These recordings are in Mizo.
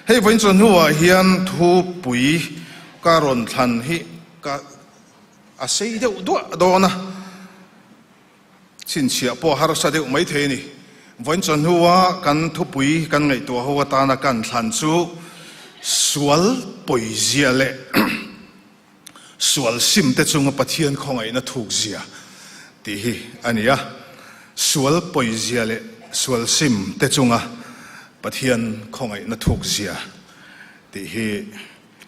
Hei vawiin chuan hnuah hian thupui ka rawn thlan hi ka a sei deuh duah dawn a, chhinchhiah pawh a harsa deuh maithei a ni. Vawiin chuan hnua kan thupui kan ngaihtuah ho atana kan thlan chu sual pawizia leh Sual sim te chunga Pathian khawngaihna thuk zia tih hi a ni a. Sual pawi zia leh sual sim te chunga Pathian khawngaihna thuk zia tih hi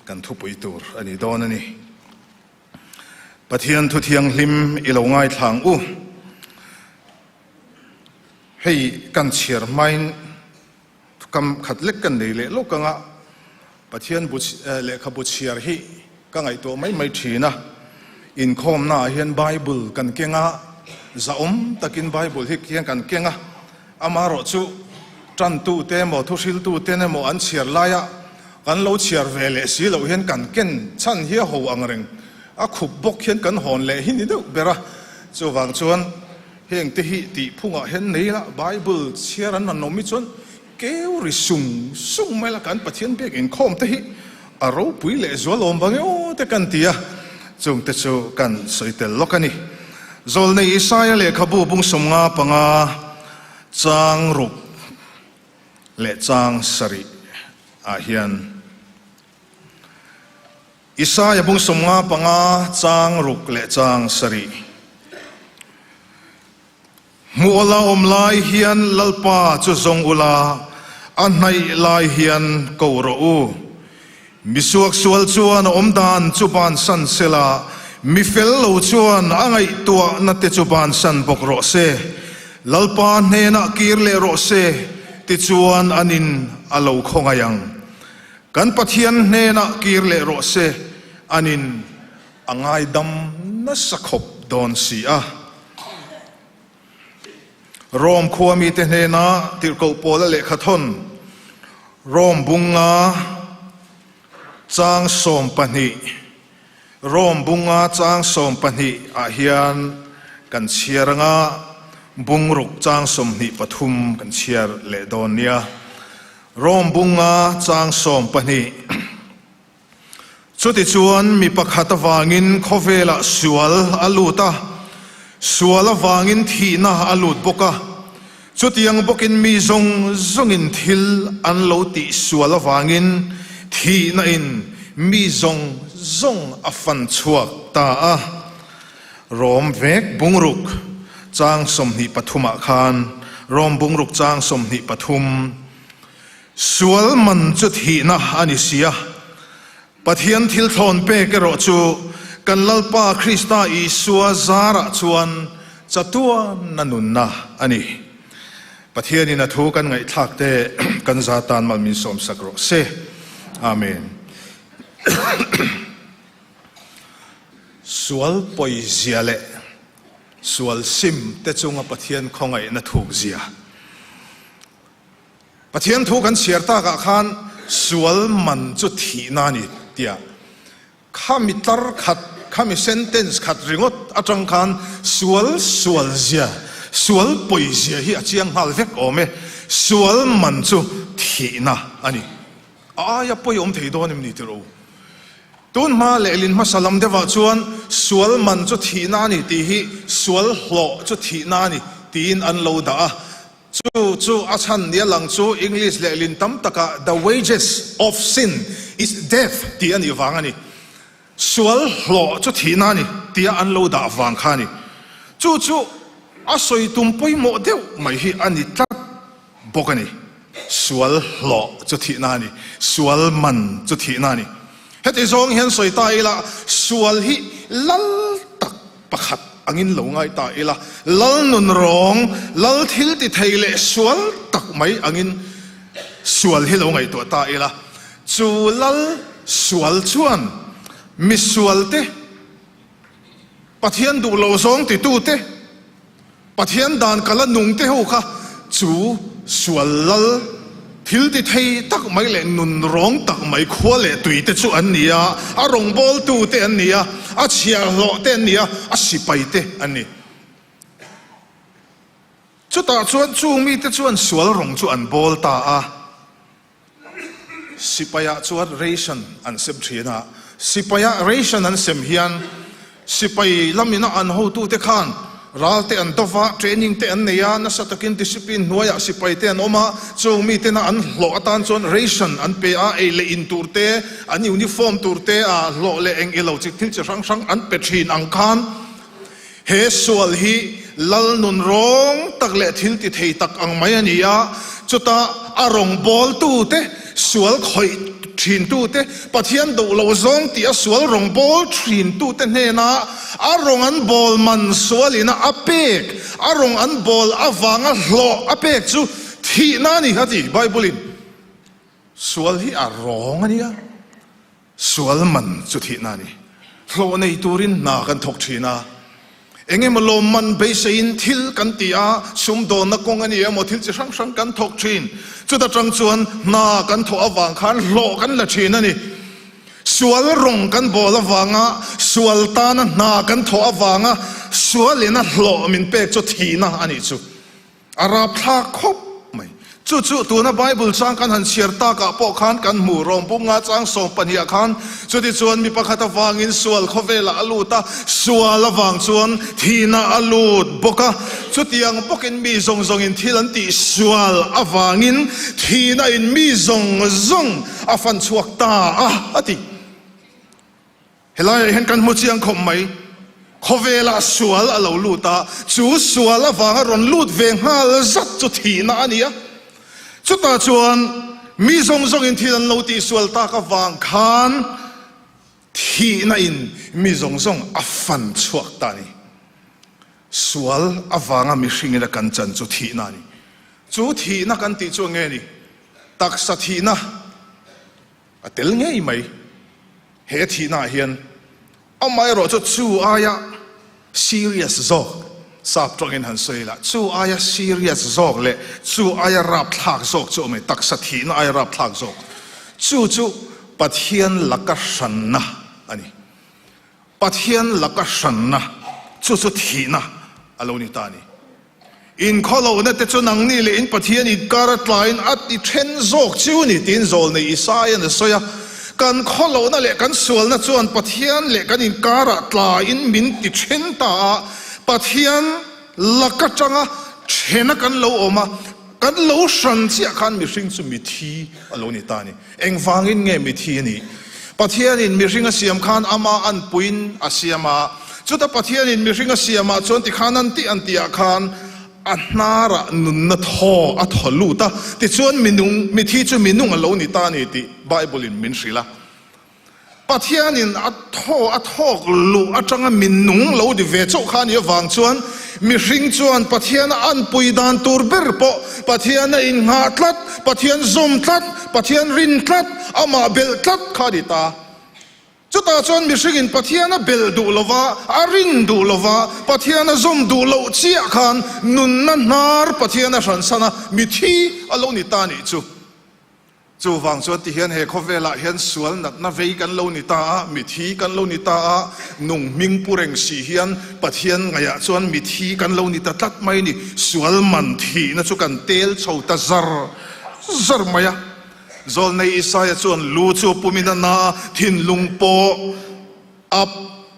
kan thupui tur a ni dawn a ni. Pathian thu thianghlim i lo ngaithlang u. Hei kan chhiar hmain Kam khat lek kan nei leh lawk anga Pathian bu lehkhabu chhiar hi ka ngaihtuah mai mai thin a. Inkhawmnaah hian Bible kan keng a, zahawm takin Bible hi hian kan keng a. Amaherawh chu tantute emaw thuhriltuten emaw an chhiar laia kan lo chhiar ve leh si loh hian kan ken chhan hi a ho ang reng. A khup bawk hian kan hawn leh hi ni deuh ber a. Chuvang chuan. Heng te hi tih phungah hian nei la, Bible chhiar an han awm hi chuan keu ri sung sung mai la, kan Pathian biak inkhawm te hi a ropui leh zual awm bang e aw te kan ti a, chung te chu kan sawi tel lawk a ni. Zawlnei Isaia lehkhabu bung 55 chang ruk leh chang sarih ah hian Isaia bung 55 chang ruk leh chang sarih. Hmuh la awm lai hian Lalpa chu zawng ula, a hnaih lai hian ko rawh u. Mi suaksual chuan a awm dan chu bansan sela, mi fel lo chuan a ngaihtuahna te chu bansan bawk rawh se. Lalpa hnenah kir leh rawh se, tichuan anin a lo khawngaih ang. Kan Pathian hnenah kir leh rawh se, anin a ngaidam nasa khawp dawn si a. Rom khua mite hnena tirhkoh Paula lehkha thawn, Rom bunga chang 12, Rom bunga chang 12 ah hian kan chhiar anga bung ruk chang 23 kan chhiar leh dawn nia. Rom bunga chang 12. Chutichuan mi pakhat avangin khawvelah sual a lut a, sual avangin thihna a lut bawk a. Chutiang bawkin mi zawng zawngin thil an lo tih sual avangin thihna in mi zawng zawng a fan chhuak ta a. Rom vek bungruk chang 23 ah khan Rom bungruk chang 23 Sual man chu thihna a ni si a, Pathian thil thlawn pek erawh chu kan Lalpa Krista Isua zarah chuan chatuana nunna a ni. Pathianin a thu kan ngaihthlak te kan za tan mal min sawmsak rawh se. Amen. Sual pawizia leh sual sim te chunga Pathian khawngaihna thukzia. Pathian thu kan chhiar takah khan sual man chu thihna a ni tia khami tlar khat, khami sentence khat ringawt atang khan sual sual zia, sual pawi zia hi a chiang nghal vek awm e. Sual man chu thihna a ni. A aia pawi awm thei dawn em ni tirh u? Tun hma lehlin hmasa lam deuhah chuan sual man chu thihna a ni tih hi sual hlawh chu thihna a ni tiin an lo dah a. Chu chu a chhan nia lang chu English lehlin tam takah the wages of sin is death tih a nih vang a ni. Sual hlawh chu thihna a ni tia an lo dah vang kha a ni. Chu chu a sawi tum pawimawh deuh mai hi a ni tlat bawk a ni. Sual hlawh chu thihna a ni. Sual man chu thihna a ni. Heti zawng hian sawi ta ila, sual hi lal tak pakhat angin lo ngai ta ila, lal nun rawng, lal thil ti thei leh sual tak mai angin sual hi lo ngaihtuah ta ila, chu lal sual chuan misual te, Pathian duh lo zawng titu te, Pathian dan kala nung te ho kha chu sual lal thil ti thei tak mai leh nun rawng tak mai khua leh tui te chu an ni a, a rawngbawltu te an ni a, a chhiarhlawh te an ni a, a sipai te an ni. Chutah chuan chung mite chuan sual rawng chu an bawl ta a. Sipaiah chuan ration an sem thin a, sipaiah ration an sem hian sipai lamina an hotute khan ral te an dova, training te an nei a, nasa takin discipline hnuaiah sipai te an awm a, chung mitena an hlawh atan chuan ration an pe a, ei leh in tur te, an uniform tur te a hlawh leh eng ilo chi thil chi hrang hrang an pe thin ang khan He sual hi lal nun rawng tak leh thil ti thei tak ang mai a ni a, chuta a rawngbawltute, sual khawih thintute, Pathian duh lo zawng tih a sual rawngbâwl thintute hnena a rawng an bâwl man sualina a pek, a rawng an bâwl avanga hlawh a pek chu thihna a ni, a ti Bible-in. Sual hi a rawng a nia. Sual man chu thihna a ni. Hlawh nei turin hna kan thawk thin a, eng emaw lawmman beiseiin thil kan ti a, sumdawnna kawng a ni emaw thil chi hrang hrang kan thawk thin. Chuta tang chuan hna kan thawh avang khan hlawh kan la thin a ni. Sual rawng kan bawl avanga sual tana hna kan thawh avanga sualina hlawh min pek chu thihna a nih chu. A rapthlak khawp mai. Chu chu tuna Bible chang kan han chhiar takah pawh khan kan hmu rawng bunga chang 12ah khan chutichuan mi pakhat avangin sual khawvelah a lut a, sual avang chuan thihna a lut bawk a. Chutiang bawkin mi zawng zawngin thil an tih sual avangin thihna in mi zawng zawng a fan chhuak ta a, a ti. Helaiah hian kan hmu chiang khawp mai. Khawvelah sual a lo lut a, chu sual avanga rawn lut ve nghal zat chu thihna a ni a. Chutah chuan mi zawng zawngin thil an lo tihsual tak avang khan thihna in mi zawng zawng a fan chhuak ta a ni. Sual avanga mihringin a kan chan chu thihna a ni. Chu thihna kan tih chu eng nge ni? Taksa thihna. A tel ngei mai. He thihnaah hian amaherawh chu chu aia serious zawk, sap tawngin han sawi ila, chu aia serious zawk leh chu aia rapthlak zawk chu a awm e, taksa thihna aia rapthlak zawk. Chu chu Pathian laka hranna a ni. Pathian laka hranna, chu chu thihna a lo ni ta a ni. Inkhawlohna te chu nangni leh in Pathian inkar a tlaiin a ti then zawk chiu ni tiin zawlnei Isaia'n a sawi a. Kan khawlohna leh kan sualna chuan Pathian leh kan inkarah tlaiin min ti then ta a, Pathian laka tanga thena kan lo awm a, kan lo hran chiah khan mihring chu mithi a lo ni ta a ni. Engvangin nge mithi a nih? Pathianin mihring a siam khan ama anpuiin a siam a. Chuta Pathianin mihring a siamah chuan tikhan an tih an tihah khan a hnarah nunna thaw a thaw lut a. Tichuan minung, mithi chu minung a lo ni ta a ni tih Bible-in min hrilh a. Pathianin a thaw a thawk luh atanga minung lo di ve chauh kha a nih avang chuan mihring chuan Pathiana anpui dan tur ber pawh Pathiana innghah tlat, Pathian zawm tlat, Pathian rin tlat, amah belh tlat kha a ni ta. Chutah chuan mihringin Pathiana belh duh lova, a rin duh lova, Pathiana zawm duh loh chiah khan nunna hnar Pathiana hransan a, mithi a lo ni ta a nih chu. Chuvang chuan ti hian he khawvelah hian sual natna vei kan lo ni ta a, mithi kan lo ni ta a, nung hming pu reng si hian Pathian ngaihah chuan mithi kan lo ni ta tlat mai ni. Sual man thihna chu kan tel chho ta zar zar mai a. Zawlnei Isaia chuan lu chu pumin a na a, thinlung pawh a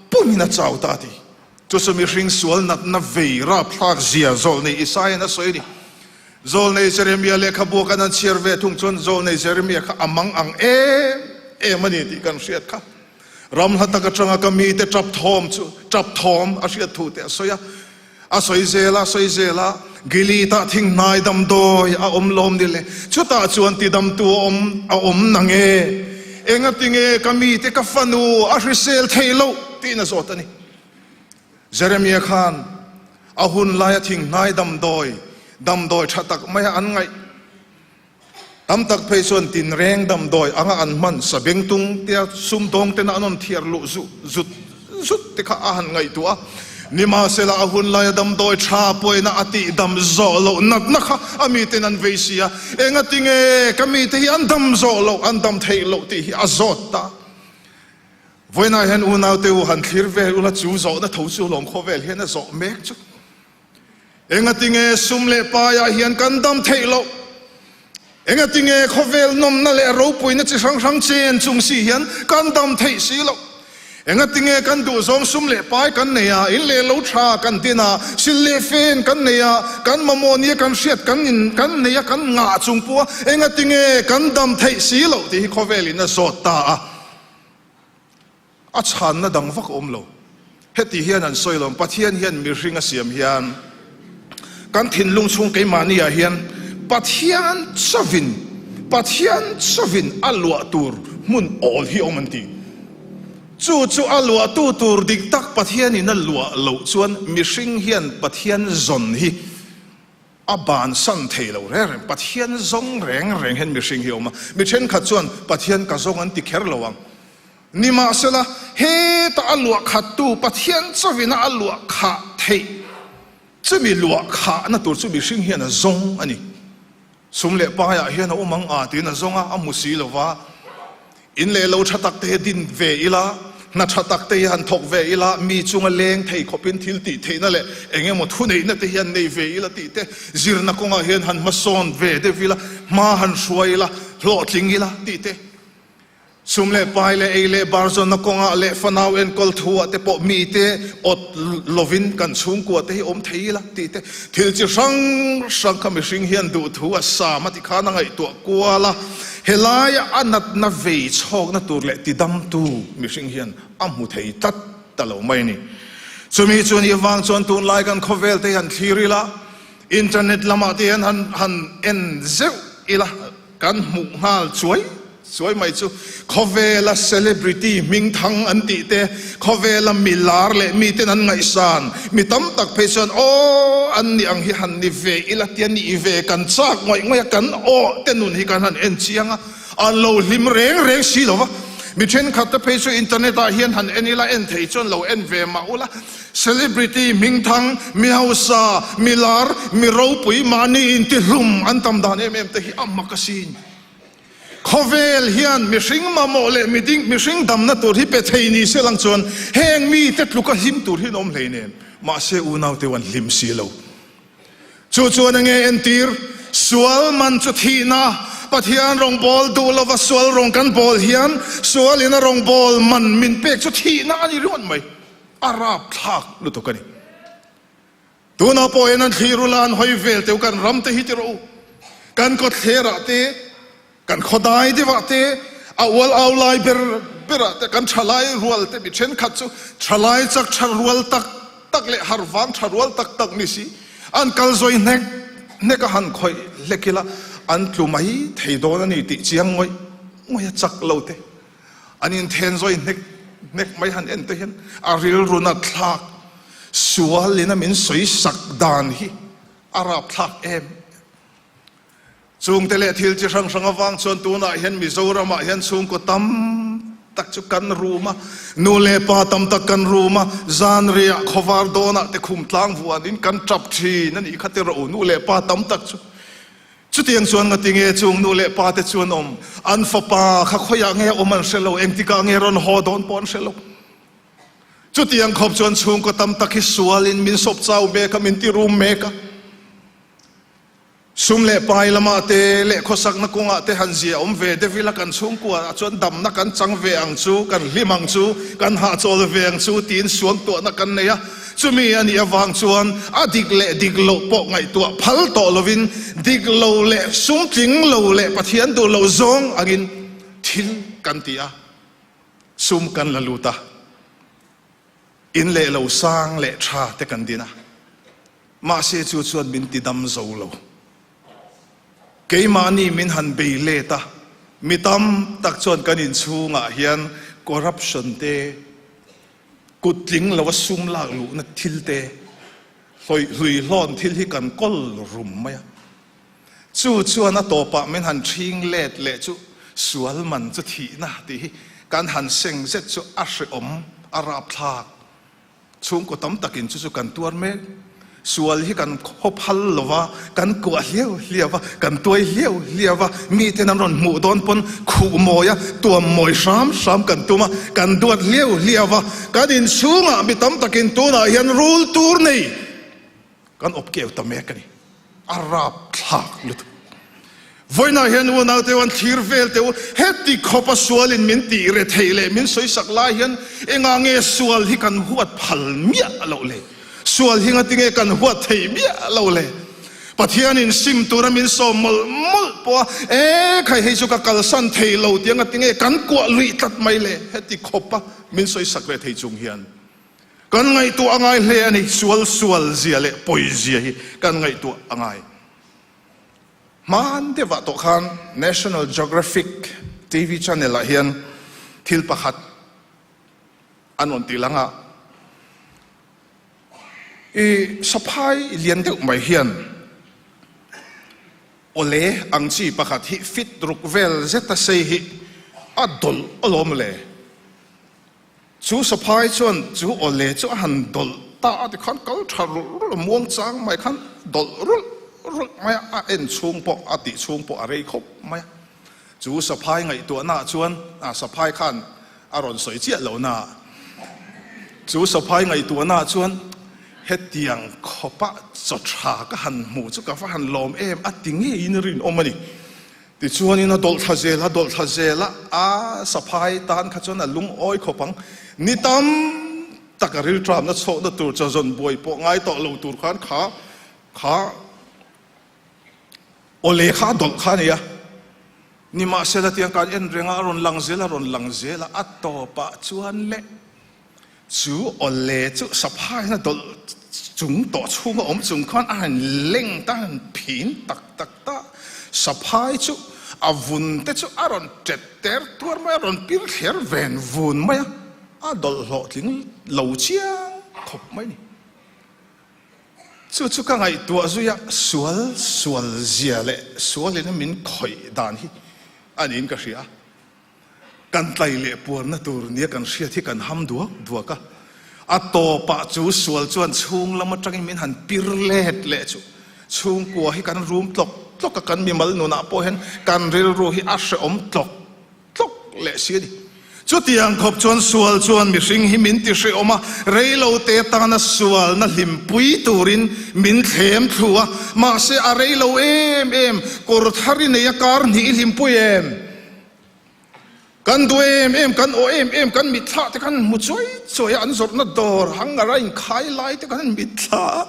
pumin a chau ta a ti. Chu chu mihring sual natna vei rapthlak zia Zawlnei Isaia'n a sawi a ni. Zawlnei Jeremia lehkhabu kan han chhiar ve thung chuan Zawlnei Jeremia kha a mang ang em em a ni tih kan hriat kha. Ram hla tak atanga ka mite tap thawm chu tap thawm a hriat thu te a sawi a. A sawi zel a, sawi zel a, Gilead-ah thinghnai damdawi a awm lawm ni le, chutah chuan tidamtu a awm a awm na nge? Engatinge ka mite ka fanu a hrisel thei loh? tiin a zawt a ni. Jeremia khan a hun laia thinghnai damdawi, damdawi tha tak maia an ngaih tam tak phei chuan tinreng damdawi anga an hman sabengtung tia sumdawng tena an rawn thiar luh zut zut zut te kha a han ngaihtuah a. Nimahsela a hun laia damdawi tha pawina a tih dam zawh loh natna kha a miten an vei si a, engatinge ka mite hi an dam zawh loh, an dam theih loh tih hi a zawt ta. Vawiinah hian unaute u han thlir vel ula chu zawhna tho chu lawm khawvel hian a zawh mek chu. Engatinge sum leh paiah hian kan dam theih loh? Engatinge khawvel nawmna leh ropuina chi hrang hrang chen chung si hian kan dam theih si loh? Engatinge kan duhzawng sum leh pai kan nei a, in leh lo tha kan din a, sil leh fen kan nei a, kan mamawh nia kan hriat kan in kan nei a, kan ngah chung pawh a, engatinge kan dam theih si loh tih hi khawvelin a zawt ta a. A chhanna dang vak a awm lo. Heti hian an sawi lo, Pathian hian mihring a siam hian kan thinlung chhung keimahni ah hian Pathian chauhin, Pathian chauhin a luah tur hmun awl hi a awm an ti. Chu chu a luahtu tur dik tak Pathianin a luah loh chuan mihring hian Pathian zawn hi A bansan thei lo reng reng. Pathian zawng reng reng hian mihring hi a awm a. Mi thenkhat chuan Pathian ka zawng an ti kher lo ang. Nimahsela, heta a luah khattu Pathian chauhin a luah khah theih. Chumi luah khahna tur chu mihring hian a zawng a ni. Sum leh paiah hian a awm ang a tiin a zawng a, a hmu si lo va. In leh lo tha tak te hi din ve ila, hna tha tak te hi han thawk ve ila, mi chunga leng thei khawpin thil tih theihna leh eng emaw thuneihna te hian nei ve ila tih te, zirna kawngah hian han hmasawn ve deuh ila, hma han hruai ila, hlawhtling ila tih te. Sum leh pai leh ei leh bar zawnna kawngah leh fanau enkawl thuah te pawh mite awt lovin kan chhungkua te hi awm thei ila tih te. Thil chi hrang hrang kha mihring hian duhthu a sam a tikhan a ngaihtuah kual a. Helaia a natna vei chhawkna tur leh tidamtu mihring hian a hmu thei tlat ta lo mai a ni. Chumi chu ni avang chuan tunlai kan khawvel te hi han thlir ila, internet lamah te hian han han en zeuh ila kan hmuh nghal chuai chuai mai chu khawvela celebrity hmingthang an tih te, khawvela mi lar leh miten an ngaihsan mi tam tak phei chuan aw an ni ang hi han ni ve ila tia nih ve kan chak ngawih ngawih a, kan aw te nun hi kan han en chiang a, an lo hlim reng reng si lo va. Mi thenkhat te phei chu internet ah hian han en ila en thei chuan lo en ve mah ula, celebrity hmingthang, mi hausa, mi lar, mi ropui mahni intihlum an tam dan em em te hi a mak asin. Khawvel hian mihring mamawh leh miding mihring damna tur hi pe thei ni se lang chuan heng mite tluka hlim tur hi an awm hlei nen. Mahse unaute an hlim si lo. Chu chuan enge entir? Sual man chu thihna, Pathian rawngbawl duh lova sual rawng kan bawl hian sualin a rawngbawl man min pek chu thihna a ni ringawt mai. A rapthlak lutuk a ni. Tunah pawh hian an thlir ula an hawi vel teu kan ram te hi ti rawh u. Kan kawtthler ah te, kan khawdai deuh ah te, a ual au lai ber ber ah te kan thalai rual te mi thenkhat chu thalai chak tha rual tak tak leh harvang tha rual tak tak ni si an kal zawi hnek hnek a han khawih hlek ila an tlu mai thei dawn a ni tih chiang ngawih ngawih a chak lo te. An inthen zawi hnek hnek mai han en te hian a rilru nat thlak sual in a min sawi sak dan hi a rap thlak em. Chungte leh thil chi hrang hrang avang chuan tunah hian Mizoram ah hian chhungkaw tam tak chu kan rum a, nu leh pa tam tak kan rum a, zanriah khawvar dawnah te khum tlang vuanin kan tap thin a nih kha ti rawh u, nu leh pa tam tak chu. Chutiang chuan ngatinge chung nu leh pa te chuan awm? An fapa kha khawiah nge awm an hre lo, engtikah nge rawn haw dawn pawh an hre lo. Chutiang khawp chuan chhungkaw tam tak hi sualin min sawp chau mek a, min ti rum mek a. Sum leh pai lamah te leh khawsakna kawngah te han zia awm ve deuh ila kan chhungkua ah chuan damna kan chang ve ang chu, kan hlim ang chu, kan hahchawl ve ang chu tiin suangtuahna kan nei a. Chumi a nih avang chuan a dik leh dik loh pawh ngaihtuah phal tawh lovin dik lo leh sum tling lo leh Pathian duh loh zawng angin thil kan ti a, sum kan la lut a, in leh lo sang leh tha te kan din a, mahse chu chuan min ti dam zo lo. Keimahni min han bei let a, mi tam tak chuan kan inchhungah hian corruption te, Kut tling lo a sum lak luhna thil te, hlawih hlui hlawn thil hi kan kawl rum mai a. Chu chuan a tawpah min han ṭhing let leh chu sual man chu thihna tih hi kan han seng zet chu a hrehawm, a rapthlak. Chhungkaw tam takin chu chu kan tuar mek. Sual hi kan khaw phal lo va, kan kuah hliau hliau va, kan tuai hliau hliau va, miten an rawn hmuh dawn pawn khuh mawi a, tuam mawi hram hram kan tum a, kan duat hliau hliau va, kan inchhungah mi tam takin tunah hian rul tur nei kan awp keu ta mek a ni. A rapthlak lutuk. Vawiinah hian unau teu an thlir vel teu, heti khawpa sualin min tih re theih leh min sawisak lai hian engah nge sual hi kan huat phal miah loh le? Sual hi ngatinge kan huat theih miah loh le? Pathianin sim tura min sawm mawlh mawlh pawh a, e khai hei chu ka kalsan thei lo tia ngatinge kan kuah luih tlat mai le? Heti khawpa min sawisak re thei chung hian kan ngaihtuah a ngai hle a ni. Sual sual zia leh pawi zia hi kan ngaihtuah a ngai. Hman deuhah tawh khan National Geographic TV channel ah hian thil pakhat an rawn ti lang a, i saphai lian deuh mai hian awle ang chi pakhat hi fit ruk vel zeta sei hi a dawlh alawm le. Chu saphai chuan chu awle chu a han dawlh ta a tikhan kal tha rulh rulh a, muang chang mai khan dawlh rulh rulh mai a, a en chhung pawh a tih chhung pawh a rei khawp mai a. Chu saphai ngaihtuahna ah chuan a saphai khan a rawn sawi chiah lo na, chu saphai ngaihtuahna ah chuan hetiang khawpa chaw tha ka han hmu chu ka va han lawm em a ti ngeiin rinawm a ni. Tichuanin a dawlh thla zel a, dawlh thla zel a, a saphai tan kha chuan a lungawi khawp ang. Ni tam tak a rilṭamna chhawhna tur chaw zawn buai pawh ngai tawh lo tur khan kha kha awle kha a dawlh kha a ni a. Nimahsela tiang kan en reng a, a rawn lang zel a, rawn lang zel a, a tawpah chuan le chu awle chu saphaiin a dawlh chung tawh chhunga awm chung khan a han leng ta, a han phin tak tak ta. Saphai chu a vun te chu a rawn ṭet ter tuar mai a, a rawn pir thler ven vun mai a, a dawlh hlawhtling lo chiang khawp mai a ni. Chu chu ka ngaihtuah zui a, sual sual zia leh sualin min khawih dan hi a niin ka hria. Kan tlai leh puarna tur nia kan hriat hi kan ham duak duak a, a tawpah chu sual chuan chhung lam atangin min han pir let leh chu. Chhungkua hi kan rum tlawk tlawk a, kan mimal nunah pawh hian kan rilru hi a hrehawm tlawk tlawk leh si a ni. Chutiang khawp chuan sual chuan mihring hi min ti hrehawm a, reilote tana sualna hlimpui turin min thlem thlu a, mahse a reilo em em, kawr thar i nei a kar hnih i hlimpui em? Kan duh em em, kan aw em em, kan mitthla te khan hmu chuai chuai a, an zawrhna dawr hangar a inkhai lai te khan mitthla a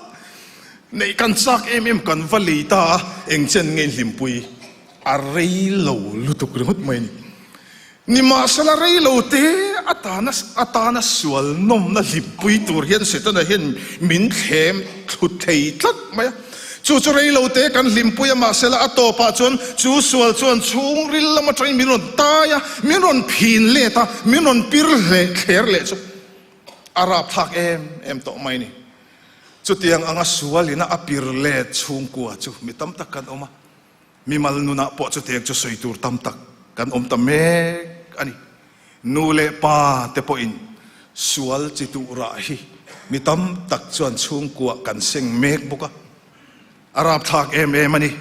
neih kan chak em em, kan va lei ta a, engchen nge hlimpui a rei lo lutuk ringawt mai a ni. Nimahsela rei lo te atana atana sual nawmna hlimpui tur hian Setana hian min thlem thlu thei tlat mai a. Chu chu rei lo te kan hlimpui a, mahsela a tawpah chuan chu sual chuan chhungril lam atangin min rawn tai a, min rawn phin let a, min rawn pir hle thler leh chu a rapthlak em em tawh mai a ni. Chutiang anga sualina a pir let chhungkua chu mi tam tak kan awm a. Mimal nunah pawh chutiang chu sawi tur tam tak kan awm ta mek a ni. Nu leh pa te pawhin sual chi tuh rah hi mi tam tak chuan chhungkuah kan seng mek bawk a, a rapthlak em em a ni.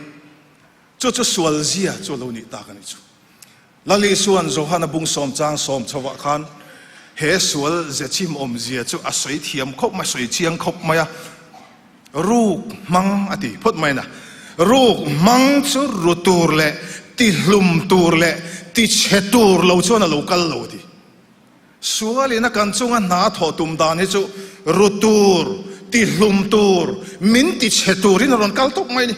Chu chu sual zia chu a lo nih tak a ni chu. Lal Isua'n Johana bung sawmchang sawm chhovah khan he sual zechim awmzia chu a sawi thiam khawp mai, sawi chiang khawp mai a. Ruk hmang a ti phawt mai na. Ruk hmang chu ru tur leh tihlum tur leh tichhe tur lo chuan a lo kal lo a ti. Sualin a kan chunga hna thawh tum dan hi chu ru tur, tihlum tur, min tichhe turin a rawn kal tawp mai a ni.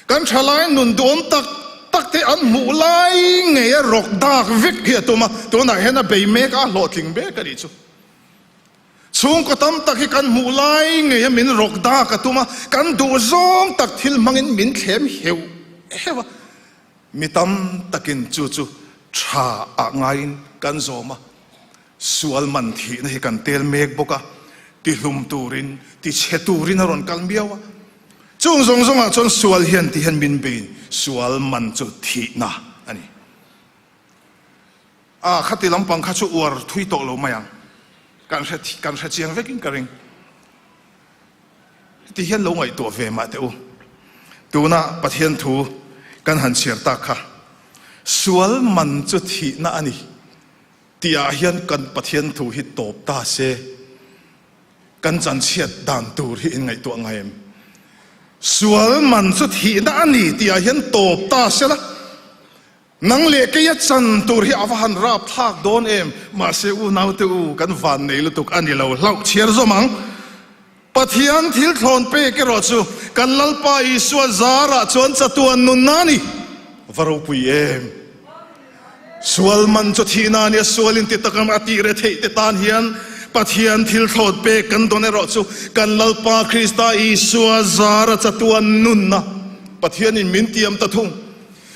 Kan thalai nun duhawm tak tak te an hmuh lai ngei a rawk dak vek hi a tum a, tunah hian a bei mek a, a hlawhtling mek a nih chu. Chhungkaw tam tak hi kan hmuh lai ngei a min rawk dak a tum a, kan duh zawng tak thil hmangin min thlem heuh heuh a. Mi tam takin chu chu tha ah ngaiin kan zawm a, sual man thihna hi kan tel mek bawk a, tihlum turin, tichhe turin a rawn kal miau a. Chung zawng zawngah chuan sual hian ti hian min bein sual man chu thihna a ni. A, khati lampang kha chu uar thui tawh lo mai ang, kan hre kan hre chiang vekin ka ring. Heti hian lo ngaihtuah ve mah teh u. Tuna Pathian thu kan han chhiar tak kha, Sual man chu thihna a ni tihah hian kan Pathian thu hi tawp ta se, kan chanchhiat dan tur hi in ngaihtuah ngai em? Sual man chu thihna a ni tihah hian tawp ta sela, nang leh keia chan tur hi a va han rap thlak dawn em? Mahse unaute u, kan van nei lutuk a ni lo hlauh chhiar zawm ang. Pathian thil thlawn pek erawh chu kan Lalpa Isua zarah chuan chatuan nunna a ni. Va ropui em! Sual man chu thihna a nia, sual in ti tak a tih re theih te tan hian Pathian thil thlawt pek kan dawn erawh chu kan Lalpa Krista Isua zara chatuan nunna Pathianin min tiam ta thung.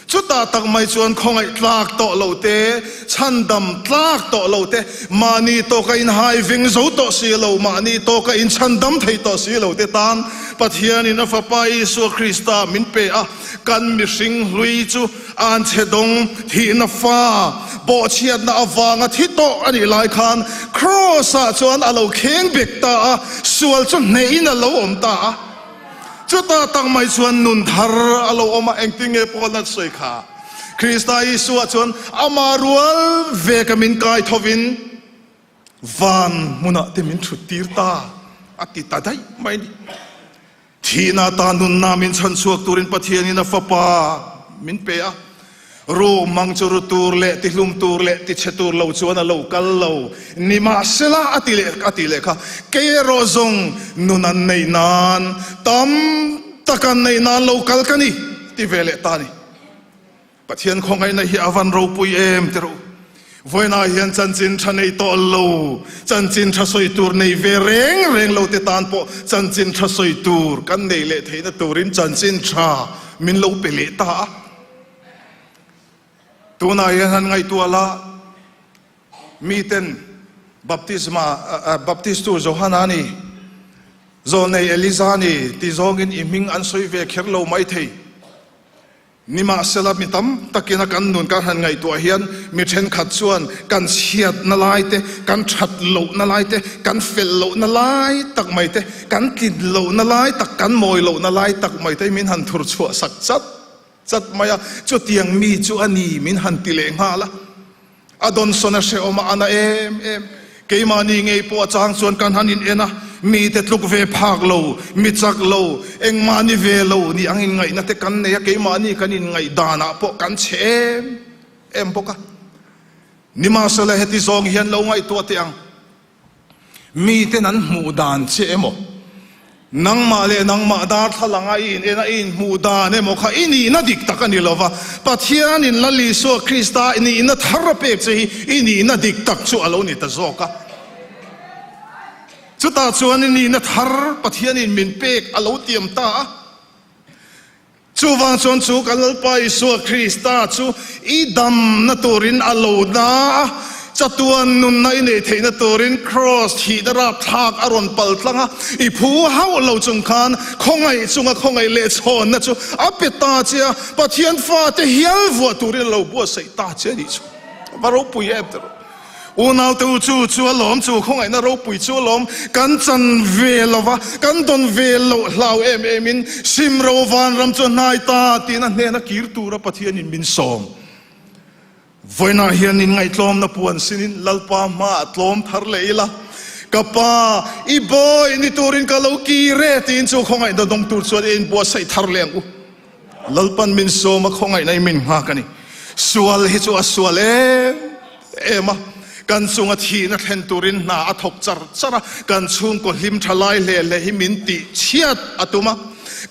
Chutah tak mai chuan khawngaih tlak tawh lo te, chhandam tlak tawh lo te, mahni tawka inhai veng zo tawh si lo, mahni tawka inchhandam thei tawh si lo te tan Pathianin a Fapa Isua Krista min pe a, kan mihring hlui chu An chhe dawng thihna fa bawhchhiatna avanga thi tawh a nih lai khan Kraws-ah chuan a lo kheng bek ta a, sual chu hnehin a lo awm ta a. Chutah tak mai chuan nun thar a lo awm a, engtin nge Paul a sawi kha? Krista Isua chuan ama rual ve ka min kai thovin van hmunah te min thut tir ta a ti ta daih mai a ni. Thihna ata nunna min chhan chhuak turin Pathianin a Fapa min pe a. Ru mang chu ru tur leh tihlum tur leh tichhe tur lo chuan a lo kal lo. Nimahsela a ti leh a ti leh kha, kei erawh zawng nun an neih nan, tam tak an neih nan lo kal ka ni, ti ve leh ta a ni. Pathian khawngaihna hi a van ropui em ti rawh u. Vawiinah hian chanchin tha nei tawh lo, chanchin tha sawi tur nei ve reng reng lo te tan pawh chanchin tha sawi tur kan nei leh theihna turin chanchin tha min lo pe leh ta a. Tunah hian han ngaihtuah la, miten baptisma, baptistu Johana ni, zawlnei Eliza ni ti zawngin i hming an sawi ve kher lo maithei. Nimahsela, mi tam takin a kan nun kan han ngaihtuah hian mi thenkhat chuan kan chhiatna lai te, kan that lohna lai te, kan fel lohna lai tak mai te, kan tlin lohna lai tak, kan mawi lohna lai tak mai te min han thur chhuah sak chat chat mai a, chutiang mi chu a ni min han ti leh nghal a. A dawnsawn a hrehawm a, a na em em. Keimahni ngei pawh a chang chuan kan han in en a, mite tluk ve phak lo, mi chak lo, engmah ni ve lo ni ang inngaihna te kan nei a, keimahni kan inngaih danah pawh kan chhe em em bawk a. Nimahsela heti zawng hian lo ngaihtuah teh ang. Miten an hmuh dan che emaw, nangmah leh nangmah darthlalang a i in en a i inhmuh dan emaw kha i nihna dik tak a ni lo va, Pathianin Lal Isua Krista nihna thar a pek che hi i nihna dik tak chu a lo ni ta zawk a. Chutah chuan i nihna thar Pathianin min pek a lo tiam ta a. Chuvang chuan chu kan Lalpa Isua Krista chu i damna turin a lo na a, chatuan nunna i neih theihna turin Kraws thihna rapthlak a rawn pal tlang a, i phu hauh lo chung khan khawngaih chunga khawngaih leh chhawnna chu a pe ta che a, Pathian fate hial vuah turin a lo buatsaih ta che a nih chu. Va ropui em teh rawh. Unaute u chu chu a lawm, chu khawngaihna ropui chu a lawm, kan chan ve lo va, kan dawn ve loh hlau em em in Simro vanram chu a hnai ta tiin a hnena kir tura Pathianin min sawm. Vawiinah hian inngaihtlawmna puan sinin Lalpa hmaah tlawm thar leh ila, Ka pa, i bawi ni turin ka lo kir e tiin chu khawngaihna dawng tur chuan i inbuatsaih thar leh ang u. Lalpan min sawm a khawngaihna i min nghak a ni. Sual hi chu a sual em em a, kan chunga thihna thlen turin hna a thawk char char a, kan chhungkaw hlim tha lai hle hle hi min tih chhiat a tum a,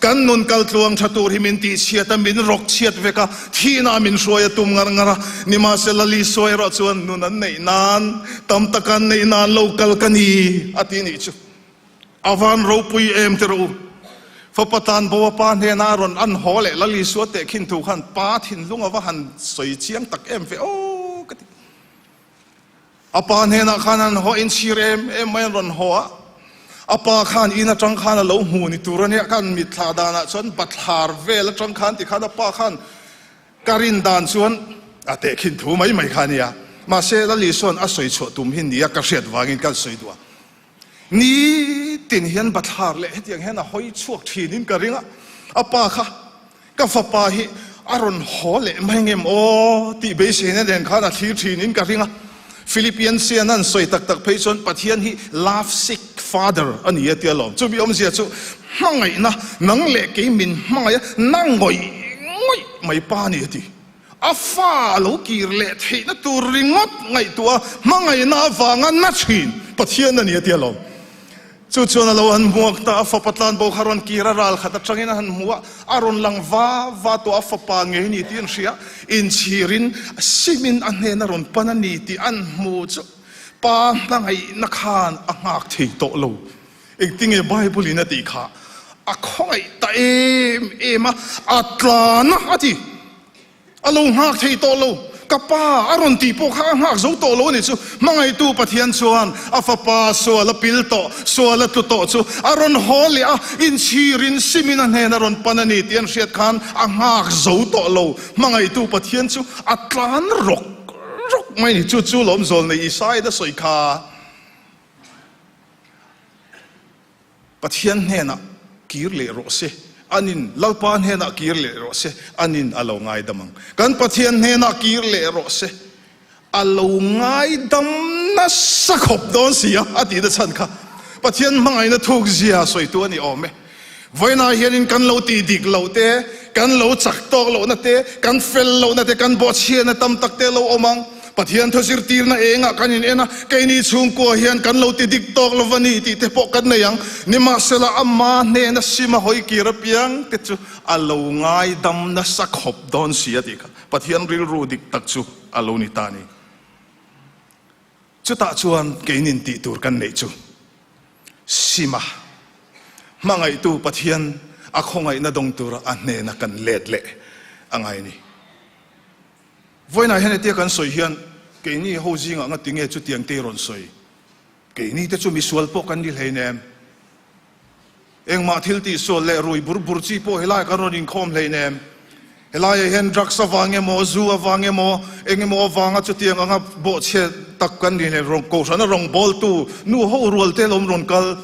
kan nun kal tluang tha tur hi min tih chhiat a, min rawk chhiat vek a, thihna min hruai a tum ngar ngar a. Nimahsela Lisua erawh chuan nun an neih nan, tam taka an neih nan lo kal ka ni a ti nih chu. A van ropui em ti rawh u. Fapa tan bo a pa hnena a rawn an haw leh Lal Isua teh khin thu khan pa thinlung a va han sawi chiang tak em ve aw ka ti. A pa hnenah khan an haw inchhir em em mai an rawn haw a. A pa khan in atang khan a lo hmu ni tur a nia khan mitthla danah chuan bathlar vel atang khan tikhan a pa khan ka rin dan chuan a teh khin thu mai mai kha a nia. Mahse Lal Isua'n a sawi chhuah tum hi nia ka hriat vangin kan sawi duh a. Nitin hian bathlar leh hetiang hian a hawi chhuak thinin ka ring a, a pa kha ka fapa hi a rawn haw leh mai ngem aw tih beiseina nen khan a thlir thinin ka ring a. Philippians hian an sawi tak tak phei chuan Pathian hi love sick Father a ni a tia lawm. Chumi awmzia chu hmangaihna nang leh kei min hmangaih a, na ngawih ngawih mai pa a ni a ti. A fa a lo kir leh theihna tur ringawt ngaihtuah a, hmangaihna avanga na thin Pathian a ni a tia lawm. Chu chuan a lo han hmuak ta, a fapa tlanbo kha rawn kir a, ral khat atangin a han hmu a, a rawn lang va va tawh, a fapa ngei ni tih an hria, inchhirin simin a hnen a rawn pan a ni tih an hmu chu pa hmangaihna khan a nghak thei tawh lo. Engtinge Bible in a tih kha? A khawngaih ta em em a, a tlan a a ti. A lo nghak thei tawh lo. Ka pa a rawn tih pawh kha a nghak zo tawh lo a nih chu. Hmangaihtu Pathian chuan a fapa sual a pil tawh, sual a tlu tawh chu a rawn haw leh a, inchhirin simin a hnen a rawn pan a ni tih an hriat khan a nghak zo tawh lo. Hmangaihtu Pathian chu a tlan rawk rawk mai a ni. Chu chu lawmzawl nei Isaia sawi kha. Pathian hnenah kir leh rawh se, anin Lalpa hnenah kir leh rawh se, anin a lo ngaidam ang. Kan Pathian hnenah kir leh rawh se, a lo ngaidam nasa khawp dawn si a, a tihna chhan kha Pathian hmangaihna thuk zia sawitu a ni awm e. Vawiinah hianin kan lo tih dik loh te, kan lo chak tawk lohna te, kan fel lohna te, kan bawhchhiatna tam tak te a lo awm ang. Pathian thu zirtirna engah kan in en a, keini chhungkua hian kan lo ti dik tawk lo va ni tih te pawh kan nei ang. Nimahsela ama hnena sim a hawi kir apiang te chu a lo ngaidam nasa khawp dawn si a tih kha Pathian rilru dik tak chu a lo ni ta a ni. Chutah chuan keinin tih tur kan neih chu sima hmangaihtu Pathian a khawngaihna dawng tura a hnena kan let leh a ngai a ni. Vawiinah hian hetia kan sawi hian keini ho zingah nga tinge chutiang te i rawn sawi? Keini te chu misual pawh kan ni hleinem. Engmah thil tihsual leh rui bur bur chi pawh helaiah kan rawn inkhawm hleinem. Helaiah hian drugs avang emaw, zu avang emaw, eng emaw avanga chutiang anga bawhchhe tak kan ni hleinem. Kohhrana rawngbawltu nu ho rual te lawm rawn kal.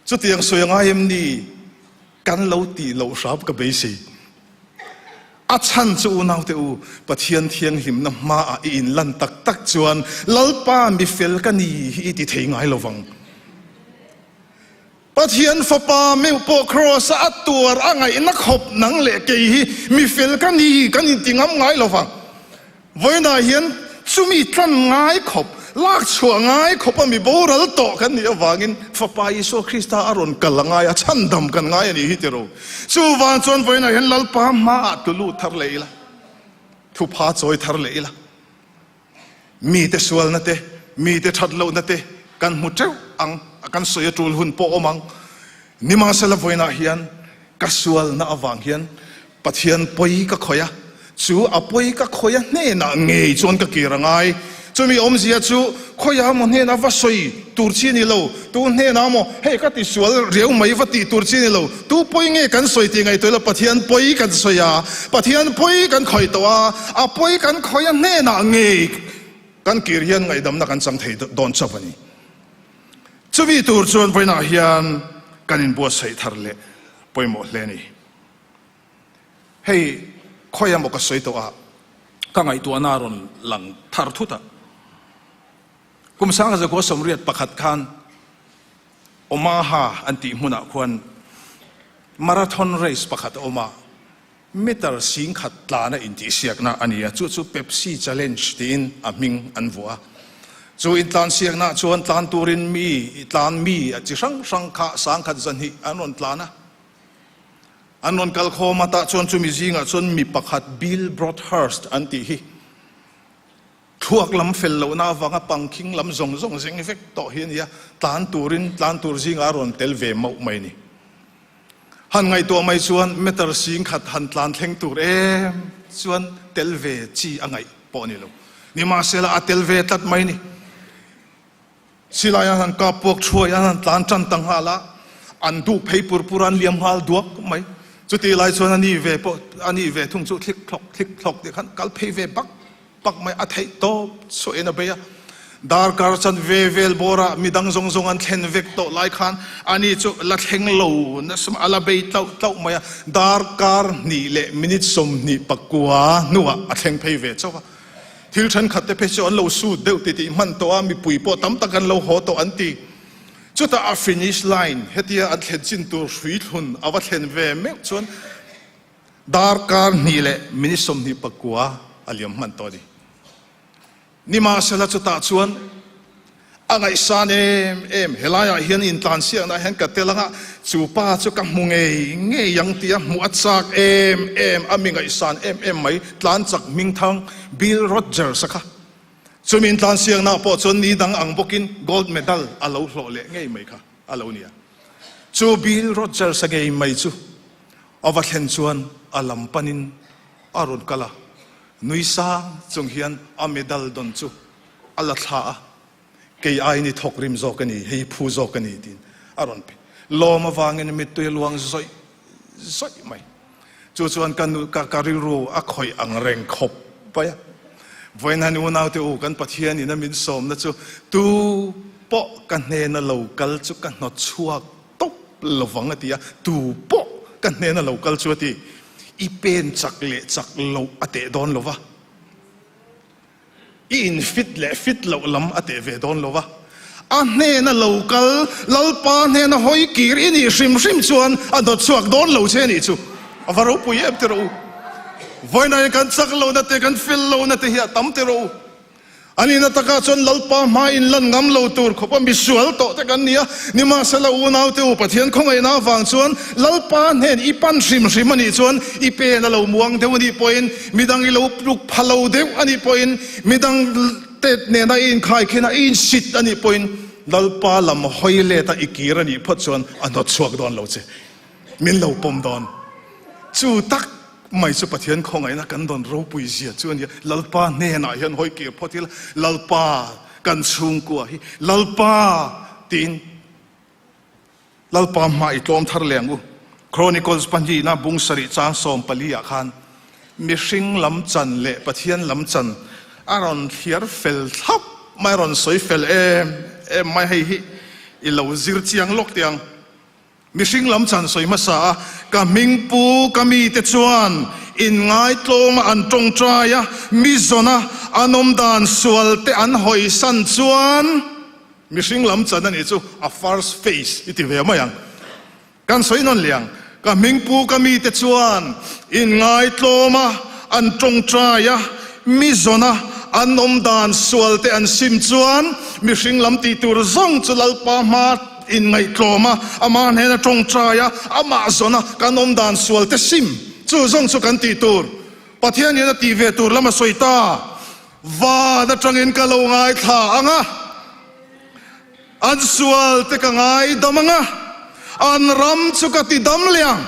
Chutiang sawi a ngai em ni? Kan lo tih loh hrap ka beisei. A chhan chu unaute u, Pathian thianghlimna hmaah i inlan tak tak chuan Lalpa mi fel ka ni hi i ti thei ngai lo vang. Pathian Fapa meuh pawh Kraws-a a tuar a ngaihna khawp nang leh kei hi mi fel ka ni kan inti ngam ngai lo vang. Vawiinah hian chumi tlan ngai khawp, lak chhuah ngai khawpa mi boral tawh kan nih avangin Fapa Isua Krista a rawn kal a ngai a, chhandam kan ngai a nih hi ti ro. Chuvang chuan vawiinah hian Lalpa hmaah tulu thar leh ila, thupha chawi thar leh ila, mite sualna te, mite that lohna te kan hmu teuh ang, kan sawi a tul hun pawh awm ang. Nimahsela vawiinah hian ka sualna avang hian Pathian pawi ka khawih a, chu a pawi ka khawih a hnenah ngei chuan ka kir a ngai. Chumi awmzia chu khawiah maw hnenah va sawi tur chi a ni lo, tu hnenah maw hei ka tisual riau mai va tih tur chi a ni lo, tu pawi nge kan sawi tih ngaihtuah ila Pathian pawi kan sawi a, Pathian pawi kan khawih tawh a, a pawi kan khawih a hnenah ngei kan kir hian ngaihdamna kan chang thei dawn chauh a ni. Chumi tur chuan vawiinah hian kan inbuatsaih thar leh pawimawh hle a ni. Hei khawi emaw ka sawi tawh a, ka ngaihtuahna a rawn lang thar thut a. Kum sangzakua 81 khan Omaha an tih hmunah khuan marathon race pakhat a awm a, meter 10,000 tlana intihsiakna a ni a, chu chu Pepsi Challenge tiin a hming an vuah a. Chu intlansiaknaah chuan tlan turin mi tlan mi chi hrang hrang kha 10,000 zahnih an rawn tlan a. An rawn kal khawm a, tah chuan chumi zingah chuan mi pakhat Bill Broadhurst an tih hi thluak lam fel lohna avanga pangkhing lam zawng zawng zeng vek tawh hi a ni a, tlan turin tlan tur zingah a rawn tel ve mauh mai a ni. Han ngaihtuah mai chuan meter 10,000 han tlan thleng tur em chuan tel ve chi a ngaih pawh a ni lo. Nimahsela a tel ve tlat mai a ni. Silai an han kap puak thuai, an han tlan tan ta nghal a, an duh phei pur pur a, an liam nghal duak mai. Chutih lai chuan a ni ve pawh, a ni ve thung chu thlik thlawk thlik thlawk tih khan kal phei ve bak bak mai, a theih tawp chhuahin a bei a. Darkar chan ve vel bawrah midang zawng zawng an thlen vek tawh lai khan a ni chu la thleng lo nasa mai, a la bei tlauh tlauh mai a. Darkar hnih leh minute 29 hnuah a thleng phei ve chauh a. Thil thenkhat te phei chu an lo sut deuh titih hman tawh a, mipui pawh tam tak an lo haw tawh an ti. Chutah a finish line hetia an thlen chin tur hrui thlun a va thlen ve meuh chuan darkar hnih leh minute 29 a liam hman tawh a ni. Nimahsela chutah chuan a ngaihsan em em, helaiah hian intlansiakna hian ka tel anga chu pa chu ka hmu ngei ngei ang tia hmuh a chak em em, a mi ngaihsan em em mai, tlan chak hmingthang Bill Rodgers a kha. Chumi intlansiakna pawh chuan ni dang ang bawkin gold medal a lo hlawh leh ngei mai kha a lo nia. Chu Bill Rodgers a ngei mai chu a va thlen chuan a lam panin a rawn kal a, Nui sang chung hian a medal dawn chu a la thla a, Kei aiin i thawk rim zawk a ni, hei phu zawk a ni tiin a rawn pe. Lawm avangin mittui a luang zawih zawih mai. Chu chuan ka nu ka ka rilru a khawih ang reng khawp mai a. Vawiin unaute u kan Pathian in a min sawmna chu tu pawh ka hnena lo kal chu ka hnawt chhuak tawp lovang a ti a, tu pawh ka hnena lo kal chu a ti. I pen chak leh chak loh a teh dawn lo va, i in fit leh fit loh lam a teh ve dawn lo va, a hnena lo kal Lalpa hnena hawi kir i nih hrim hrim chuan a dawt chhuak dawn lo che nih chu a va ropui em ti rawh u. Vawiinah kan chak lohna te kan fel lohna te hi a tam ti rawh u. A nihna takah chuan Lalpa hma in lan ngam lo tur khawp a misual tawh te kan ni a, nimahsela unaute u Pathian khawngaihna avang chuan Lalpa hnen i pan hrim hrim a nih chuan i pen a lo muang deuh a nih pawhin midang i lo tluk pha lo deuh a nih pawhin midang te nena i inkhaikhin a i insit a nih pawhin Lalpa lam hawi let a i kir a nih phawt chuan a hnawt chhuak dawn lo che. Min lo pawm dawn. Chu tak mai chu Pathian khawngaihna kan dawn ropui zia chu a nia. Lalpa hnenah hian hawi kir phawt ila, Lalpa kan chhungkua hi, Lalpa tiin Lalpa hma i tlawm thar leh ang u. Chronicles pahnihna bung sarih chang 14 ah khan mihring lam chan leh Pathian lam chan a rawn thliar fel thlap mai, a rawn sawi fel em em mai. Hei hi i lo zir chiang lawk teh ang. Mihring lam chan sawi hmasa a, ka hming pu ka mite chuan inngaitlawma an tawngtai a, mi zawna an awm dan sual te an hawisan chuan mihring lam chan a nih chu a first phase i ti ve mai ang. Kan sawi nawn leh ang, ka hming pu ka mite chuan inngaitlawma an tawngtai a, mi zawna an awm dan sual te an sim chuan mihring lam tih tur zawng chu Lalpa hma Inngaihtlawm a, amah hnena tawngtai a, amah zawn a, kan awm dan sual te sim chu zawng chu kan tih tur. Pathian hian a tih ve tur lam a sawi ta. Van atangin ka lo ngaithla ang a, an sual te ka ngaidam ang a, an ram chu ka ti dam leh ang.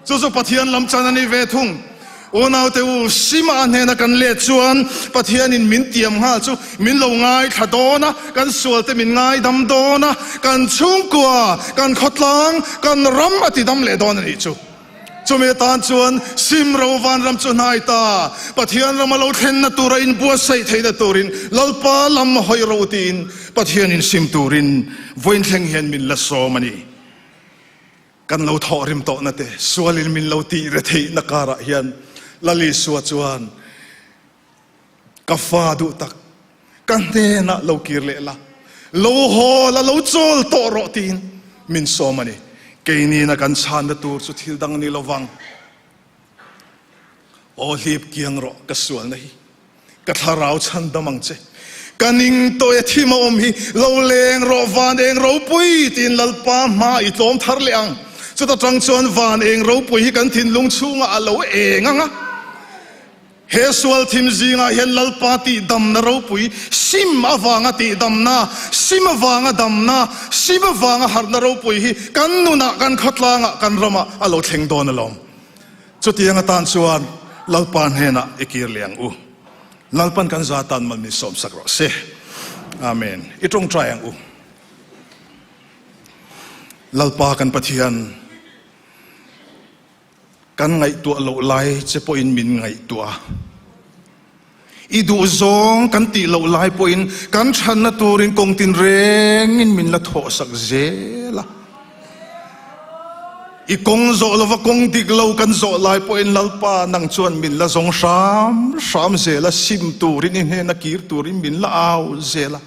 Chu chu Pathian lam chan a ni ve thung. Unaute u, Sima hnena kan let chuan Pathianin min tiam nghal chu min lo ngaithla dawn a, kan sualte min ngaidam dawn a, kan chhungkua, kan khawtlang, kan ram a tidam leh dawn a nih chu. Chumi atan chuan Sim ro vanram chu hnai ta, Pathian rama lo thlenna tura inbuatsaih theihna turin Lalpa lam hawi ro tiin Pathianin sim turin vawiin thleng hian min la sawm a ni. Kan lo thawh rim tawhna te, sualin min lo tih retheihna karah hian Lal Isua chuan, Ka fa duh tak, ka hnenah lo kir leh la, lo haw la, lo chawl tawh rawh tiin min sawm a ni. Keinina kan chhanna tur chu thil dang ni lovang. Aw hlip kiang rawh ka sualna hi. Ka thlarau chhan dam ang che. Ka ning tawh e thim a awm hi, lo leng rawh van eng ropui tiin Lalpa hma i tlawm thar leh ang. Chuta tang chuan van eng ropui hi kan thinlung chhungah a lo eng ang a. He sual thim zingah hian Lalpa tihdamna ropui, sim avanga tihdamna, sim avanga damna, sim avanga harhna ropui hi kan nunah, kan khawtlangah, kan ramah a lo thleng dawn alawm. Chutiang atan chuan Lalpa hnenah i kir leh ang u. Lalpan kan za tan mal min sawmsak rawh se. Amen. I tawngtai ang u. Lalpa kan Pathian, kan ngaihtuah loh lai che pawhin min ngaihtuah a. I duhzawng kan tih loh lai pawhin kan chhanna turin kawng tinrengin min la thawhsak zel a. I kawng zawh lova kawng dik lo kan zawh lai pawhin Lalpa nang chuan min la zawng hram hram zel a, sim turin i hnena kir turin min la au zel a.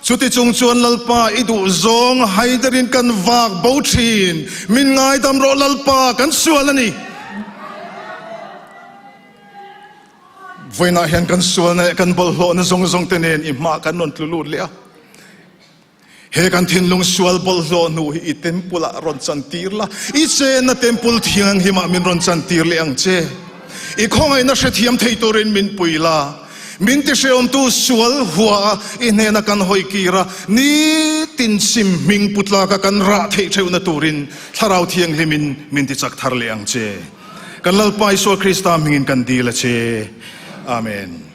Chuti chung chuan Lalpa i duh zawng haiderin kan vak bo thin. Min ngaidam rawh Lalpa, kan sual a ni. Vawiinah hian kan sualna leh kan bawlhhlawhna zawng zawng te nen i hmaah kan rawn tlu lut leh a. He kan thinlung sual bawlhhlawh hnu hi i temple ah rawn chantir la, i chenna temple thianghlim ah min rawn chantir leh ang che. I khawngaihna hrethiam thei turin min pui la, min tihreawmtu sual hua a i hnena kan hawi kir a, nitin sim hming pu tlaka kan rah theih theuhna turin Thlarau Thianghlimin min tichak thar leh ang che. Kan Lalpa Isua Krista hmingin kan dil a che. Amen.